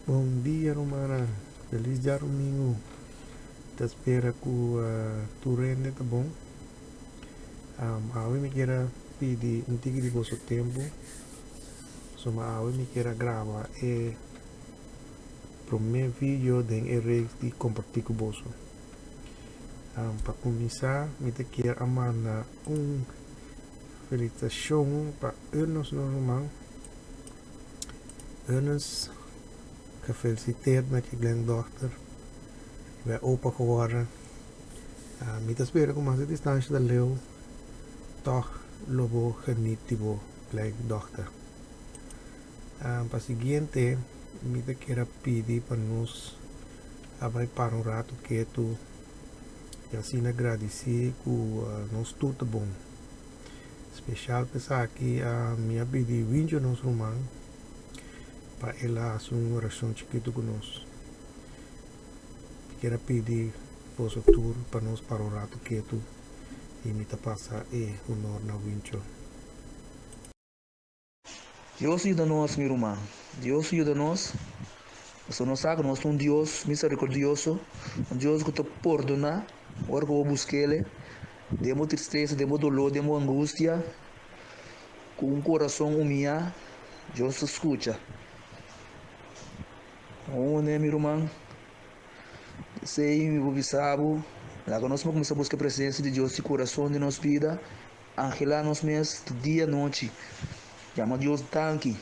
Bon dia rumannan, felis djarumingu. Ta spera ku tur hende ta bon. Awe mi kier a pidi un tiki di boso tempu, pasobra awe mi kier a graba e prome video den e reeks di kompartí ku boso. Pa kuminsá mi ta kier a manda un felisitashon pa Ernest nos ruman. Ernest, gefeliciteerd met je kleindochter. Je bent opa geworden. Mi ta spera ku mas e distansha ta leu, tòg lo bo geniet di bo kleindochter. Pa siguiente mi ta kier a pidi pa nos a bai para un ratu ketu i asina gradisí ku nos tur ta bon. Speshal pa esaki mi a pidi Wincho nos ruman pa el a hasi un orashon chikitu ku nos. Mi kier a pidi boso tur pa nos para un ratu ketu i mi ta pasa e honor na Wincho. Dios yuda nos, mi ruman. Dios yuda nos. Pasobra nos sa ku nos ta un Dios miserikordioso, un Dios ku ta pordoná ora ku bo busk'El den bo tristesa, den bo doló, den bo angustia, ku un kurason humiyá, Dios ta skucha. Hone, mi ruman, esei mi por bisa bo, laga nos kuminsá buska presensia di Dios di kurason den nos bida. Anhelá nos mes di dia anochi. Yama Dios danki,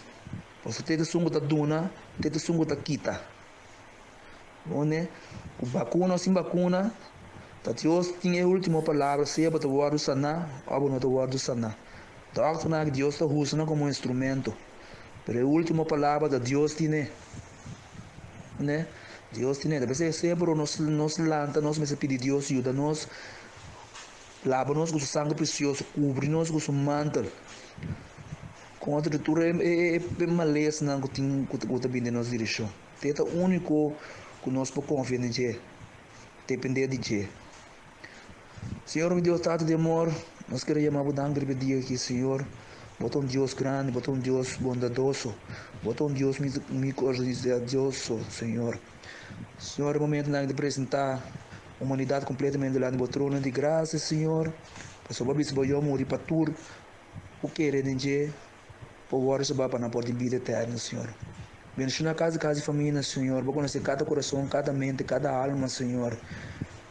pasobra te esun ku ta duna, te esun ku ta kita. Pone ku bakuna o sin bakuna, ta Dios tin e último palabra sea bo ta wòrdu saná òf bo no ta wòrdu saná. Dòkternan aki Dios ta usa nan komo instrumento, pero e último palabra ta Dios tine. Ne? Dios tine. Ta p'esei semper nos nos lanta nos mester pidi Dios yuda nos. Laba nos ku su sangre presioso, kubri nos ku su mantel kontra di tur e malesanan ku tin ku ta bini den nos direkshon. Te ta úniko ku nos por konfia den dje, dependé di dje. Señor mi Dios Tata di amor, nos kere yama bo danki riba e dia aki, Señor. Bo ta un Dios grandi, bo ta un Dios bondadoso, bo ta un Dios misericordioso, Señor. Señor, e momentonan aki ta presentá Humanidat kompletamente dilanti bo trono di grasia, Señor, pasobra bo a bisa bo Yu a muri pa tur ku kere den dje por wòrdu salbá pa nan por tin bida eterno, Señor. Bendishoná kada kas di famia, Señor. Bo konosé kada kurason, kada mente, kada alma, Señor.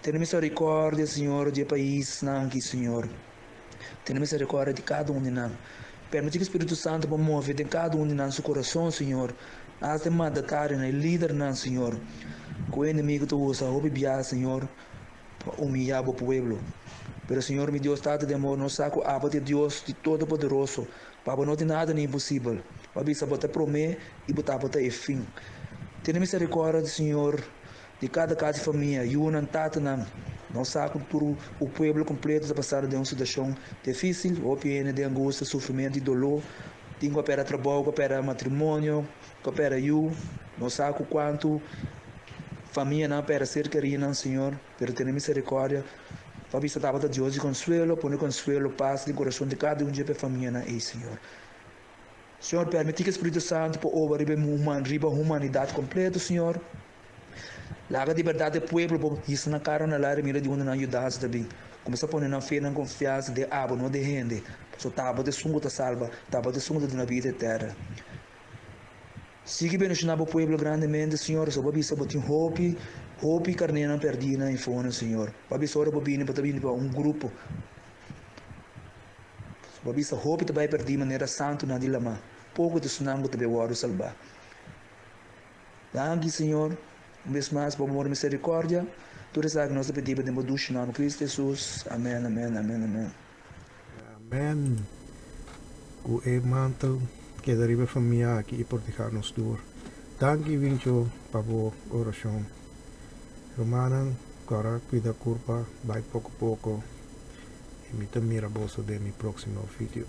Tene miserikòrdia, Señor, di e paisnan aki, Señor. Tene miserikòrdia di kada un di nan. Permití ku Spiritu Santu por move den kada un di nan su kurason, Señor. Asta e mandatarionan, e lidernan, Señor, ku e enemigu ta usa hopi biaha, Señor, pa humiyá bo pueblo. Pero, Señor mi Dios, Tata di amor, nos sa ku abo ta e Dios di Todopoderoso. Pa abo no tin nada ni imposibel. Bo a bisa bo ta e promé i bo tabata e fin. Tene miserikòrdia, Señor. Di kada kas di famia, yunan, tatanan, nos sa ku tur u pueblo kompleto ta pasando den un situashon difísil, hopi hende den angustia, sufrimentu i doló, tin ku a pèrdè trabou, ku a pèrdè matrimonio, ku a pèrdè yu. Nos sa ku kuantu famianan a pèrdè ser kerínan, Señor, pero tene miserikòrdia. Pa bisa tabata Dios di konsuelo, pone konsuelo, pas den kurason di kada un dje pa e famianan ei, Señor. Señor, permití ku e Spiritu Santu por obra riba e riba humanidat kompleto, Señor. Laga di bèrdat e pueblo por hisa nan kara na laira mira di unda nan yudansa ta bin. Kuminsá pone nan fe, nan konfiansa den abo, no den hende. Pasobra ta abo ta esun ku ta salba, ta abo ta esun ku ta duna bida eterna. Sigui bendishoná bo pueblo grandemente, Señor, pasobra bo a bisa bo tin hopi, hopi karnénan pèrdí na infonan, Señor. Bo a bisa ora bo bini, bo ta bini pa un grupo. Bo a bisa hopi ta bai pèrdí manera santunan di lamá, poko ta esunnan ku ta bai wòrdu salbá. Danki, Señor, un bes mas pa bo amor i misericordia. Tur esaki nos ta pidi bo den bo dushi nomber, Cristo Jesus. Amen, amen, amen, amen. Amen. Ku e mantel keda riba e famia aki i proteha nos tur. Danki Wincho pa bo orashon. Rumannan kora kuida kurpa bai poko poko i mi ta mira boso den mi proksimo video.